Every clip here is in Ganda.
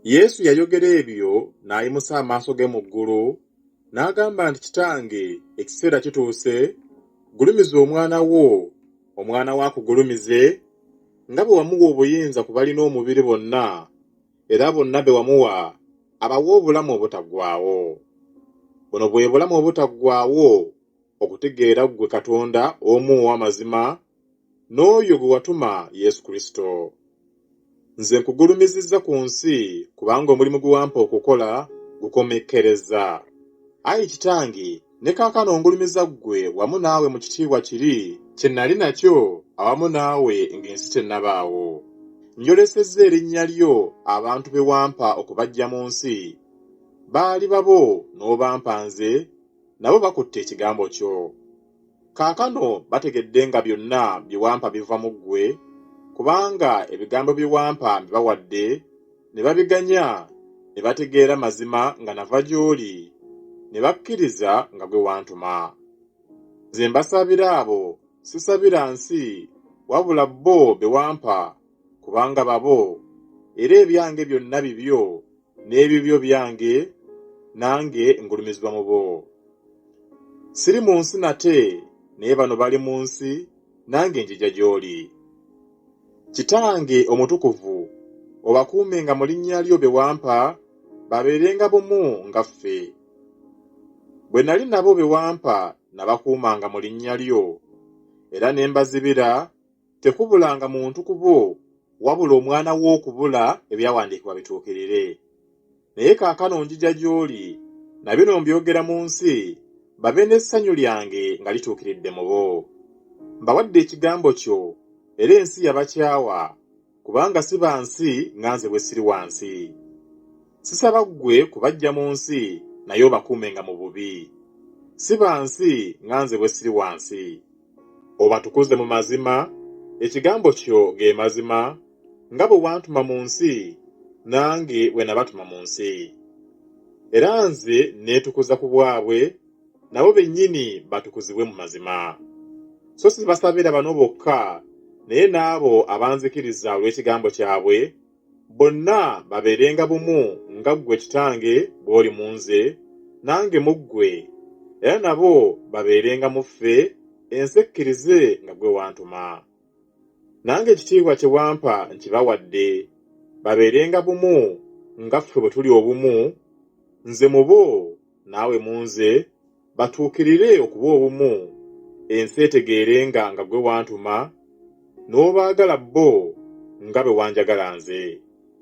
Yesu yayogera ebyo n'ayimusa amaaso ge mu ggulu, n'agamba nti, Kitange, ekiseera kituuse, gulumiza Omwana wo, Omwana wo akugulumize, nga bwe wamuwa obuyinza ku balina omubiri bonna, era bonna be wamuwa abawe obulamu obutaggwaawo. Buno bwe bulamu obutaggwaawo, okutegeera ggwe Katonda omu ow'amazima, n'oyo gwe watuma, Yesu Kristo. Nze nkugulumizizza ku nsi kubanga omulimu gwe wampa okukola gukomekkerezza. Ayi Kitange, ne kaakano ngulumiza ggwe wamu naawe mu kitiibwa kiri kye nali nakyo awamu naawe ng'ensi tennabaawo. Njolesezza erinnya lyo abantu be wampa okubaggya mu nsi. Baali babo n'obampa nze, nabo bakutte ekigambo kyo. Kaakano bategedde nga byonna bye wampa biva mu ggwe, kubanga ebigambo bye wampa mbibawadde, ne babiganya, ne bategeera mazima nga nava gy'oli, ne bakkiriza nga ggwe wantuma. Nze mbasabira abo, sisabira nsi, wabula bo be wampa, kubanga babo, era ebyange byonna bibyo, n'ebibyo byange, nange ngulumizibwa mu bo. Siri mu nsi nate, naye bano bali mu nsi, nange njija gy'oli. Kitange omutukuvu, obakuumenga mu linnya lyo be wampa, babeerenga bumu nga ffe. Bwe nali nabo be wampa nabakuumanga mu linnya lyo, era ne mbazibira, tekubulanga muntu ku bo wabula omwana w'okubula ebyawandiikibwa bituukirire. Naye kaakano njija gy'oli, na bino mbyogera mu nsi, babe n'essanyu lyange nga lituukiridde mu bo. Mbawadde ekigambo kyo, era ensi yabakyawa, kubanga si ba nsi nga nze bwe siri wa nsi. Sisaba ggwe kubaggya mu nsi, naye obakuumenga mu bubi. Si ba nsi nga nze bwe siri wa nsi. Obatukuze mu mazima, ekigambo kyo ge mazima, nga bwe wantuma mu nsi, nange bwe nabatuma mu nsi. Era nze neetukuza ku bwabwe, nabo bennyini batukuzibwe mu mazima. So sibasabira bano bokka, naye n'abo abanzikiriza olw'ekigambo kyabwe, Bonna babeerenga bumu nga ggwe Kitange bw'oli mu nze, nange mu ggwe, era nabo babeerenga mu ffe, ensi ekkirize nga ggwe wantuma. Nange ekitiibwa kye wampa nkibawadde, babeerenga bumu nga ffe bwe tuli obumu, nze mu bo, naawe mu nze, batuukirire okuba obumu, ensi etegeerenga nga ggwe wantuma, n'obaagala bo nga bwe wanjagala nze.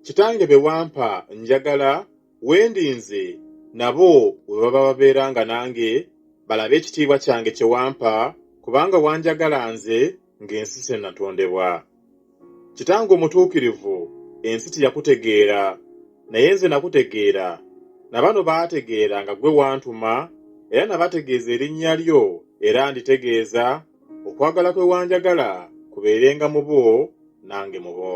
Kitange be wampa njagala we ndi nze nabo we baba babeeranga nange, balabe ekitiibwa kyange kye wampa, kubanga wanjagala nze ng'ensi tennatondebwa. Kitange omutuukirivu, ensi teyakutegeera, naye nze nakutegeera, na bano baategeera nga ggwe wantuma, era nabategeeza erinnya lyo, era nditegeeza, okwagala kwe wanjagala kubeerenga mu bo, nange mu bo.